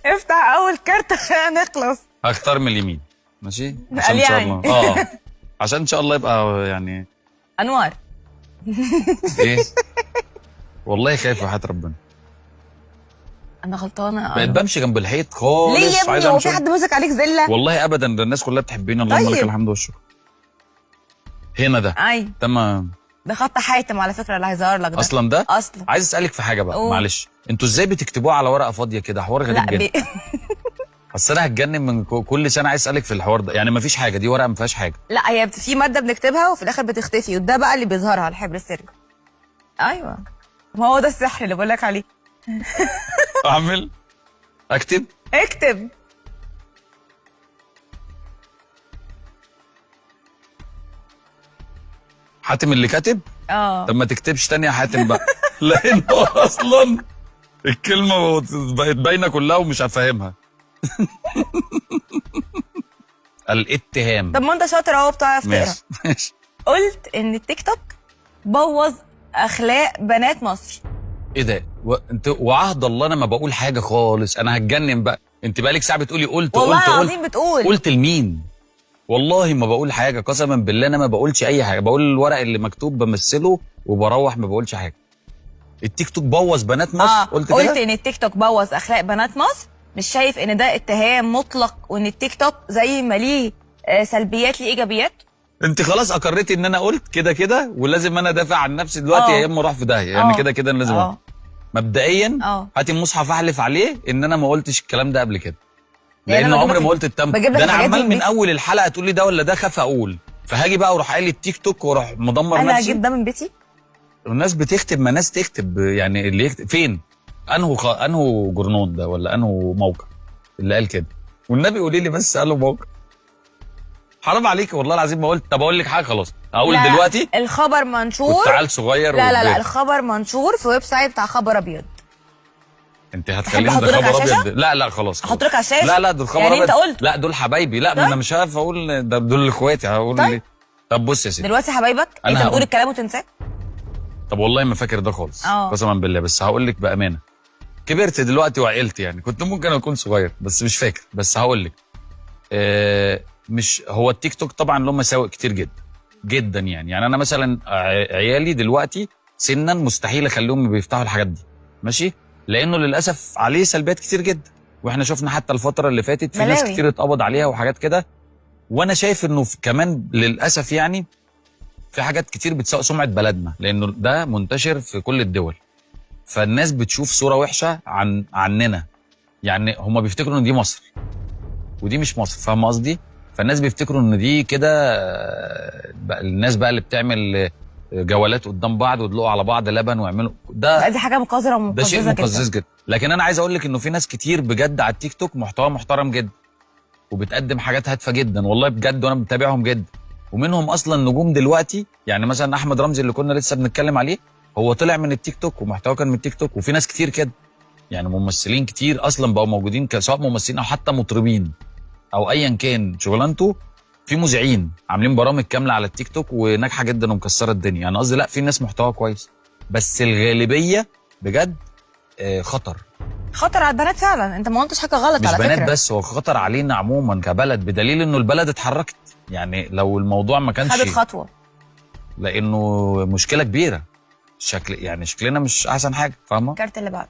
افتح اول كارت خلينا نخلص. هختار من اليمين، ماشي؟ عشان ان شاء يعني. الله عشان ان شاء الله يبقى يعني انوار. ايه والله خايف وحياة ربنا. انا غلطانة. بقيت بمشي جنب الحيط خالص. ليه يا ابني؟ هو في حد مسك عليك زلة؟ والله ابدا، ده الناس كلها بتحبني، اللهم لك الحمد والشكر. هنا ده ايوه تمام. ده خط حاتم على فكرة اللي هيظهر لك ده اصلا. ده اصلا عايز اسالك في حاجة بقى. معلش، انتوا ازاي بتكتبوها على ورقة فاضية كده؟ حوار غريب جدا. اصل انا هتجنن من كل سنة عايز اسالك في الحوار ده، يعني مفيش حاجة، دي ورقة ما فيهاش حاجة. لا هي في مادة بنكتبها وفي الاخر بتختفي، وده بقى اللي بيظهرها الحبر السري. ايوه ما هو ده السحر اللي بقول لك عليه. اعمل اكتب اكتب. حاتم اللي كاتب؟ طب ما تكتبش تاني يا حاتم بقى، لانه اصلا الكلمة بقت باينة كلها ومش هفهمها. الاتهام. طب ما انت شاطر اهو بتعرف تقرا. ماشي. قلت ان التيك توك بوظ اخلاق بنات مصر. ايه ده؟ انت وعهد الله انا ما بقول حاجة خالص، انا هتجنن بقى. انت بقالك ساعة بتقولي قلت والله قلت العظيم بتقول. قلت لمين؟ والله ما بقول حاجة، قسما بالله انا ما بقولش اي حاجة، بقول الورق اللي مكتوب بمثله وبروح، ما بقولش حاجة. التيك توك بوظ بنات مصر؟ قلت كده؟ قلت ان التيك توك بوظ اخلاق بنات مصر. مش شايف ان ده اتهام مطلق، وان التيك توك زي ما ليه سلبيات ليه ايجابيات؟ انت خلاص اقريتي ان انا قلت كده كده، ولازم انا ادافع عن نفسي دلوقتي، يا اما اروح في داهية يعني. كده كده انا لازم مبدئيا هاتي المصحف احلف عليه ان انا ما قلتش الكلام ده قبل كده، لان عمري ما قلت التم ده. انا عمال من اول الحلقة تقول لي ده ولا ده، خاف اقول، فهاجي بقى واروح قايل التيك توك واروح مدمر انا نفسي. اجيب ده من بيتي؟ الناس بتكتب، ما ناس تكتب يعني، اللي يكتب فين؟ انه جورنون ده ولا انه موقع اللي قال كده؟ والنبي قولي لي بس قالوا موقع. حرام عليك والله العظيم ما قلت. طب اقول لك حاجة، خلاص اقول دلوقتي. الخبر منشور. كنت عيل صغير. لا لا لا، الخبر منشور في website بتاع خبر ابيض. انت هتخليني ده خبر ابيض؟ لا لا خلاص، احط لك على الشاشة. لا لا دول خبر يعني انت قلت. لا دول حبايبي. لا ما انا مش عارف اقول ده، دول اخواتي هقول ليه؟ طب بص يا سيدي دلوقتي حبايبك انت بتقول الكلام وتنساه. طب والله ما فاكر ده خالص قسما بالله، بس هقول لك بامانه، كبرت دلوقتي وعقلت يعني، كنت ممكن اكون صغير بس مش فاكر. بس هقول لك مش هو التيك توك طبعا له مساوئ كتير جدا جدا يعني. يعني انا مثلا عيالي دلوقتي سنا مستحيل اخليهم بيفتحوا الحاجات دي، ماشي؟ لانه للاسف عليه سلبيات كتير جدا، واحنا شفنا حتى الفترة اللي فاتت في ناس كتير اتقبض عليها وحاجات كده. وانا شايف انه كمان للاسف يعني في حاجات كتير بتسوء سمعه بلدنا، لانه ده منتشر في كل الدول، فالناس بتشوف صوره وحشة عننا يعني. هم بيفتكروا ان دي مصر ودي مش مصر، فاهم قصدي؟ فالناس بيفتكروا ان دي كده الناس بقى اللي بتعمل جولات قدام بعض ويدلقوا على بعض لبن ويعملوا ده، دي حاجة مقذرة ومقززه، ده شيء مقزز جدا. لكن انا عايز اقول لك انه في ناس كتير بجد على التيك توك محتوى محترم جدا، وبتقدم حاجات هادفة جدا والله بجد، وانا بتابعهم جدا. ومنهم اصلا نجوم دلوقتي، يعني مثلا احمد رمزي اللي كنا لسه بنتكلم عليه، هو طلع من التيك توك ومحتواه كان من التيك توك. وفي ناس كتير كده يعني، ممثلين كتير اصلا بقوا موجودين، سواء ممثلين او حتى مطربين او ايا كان شغلانته. في مذيعين عاملين برامج كاملة على التيك توك وناجحة جدا ومكسره الدنيا. يعني قصدي لا، في ناس محتوى كويس، بس الغالبية بجد خطر. خطر على البنات فعلا. انت ما قلتش حاجة غلط مش على بنات فكرة، بس، هو خطر علينا عموما كبلد، بدليل انه البلد اتحركت. يعني لو الموضوع ما كانش خدت خطوة، لانه مشكلة كبيرة، شكل يعني شكلنا مش احسن حاجة، فاهمه؟ الكارت اللي بعده.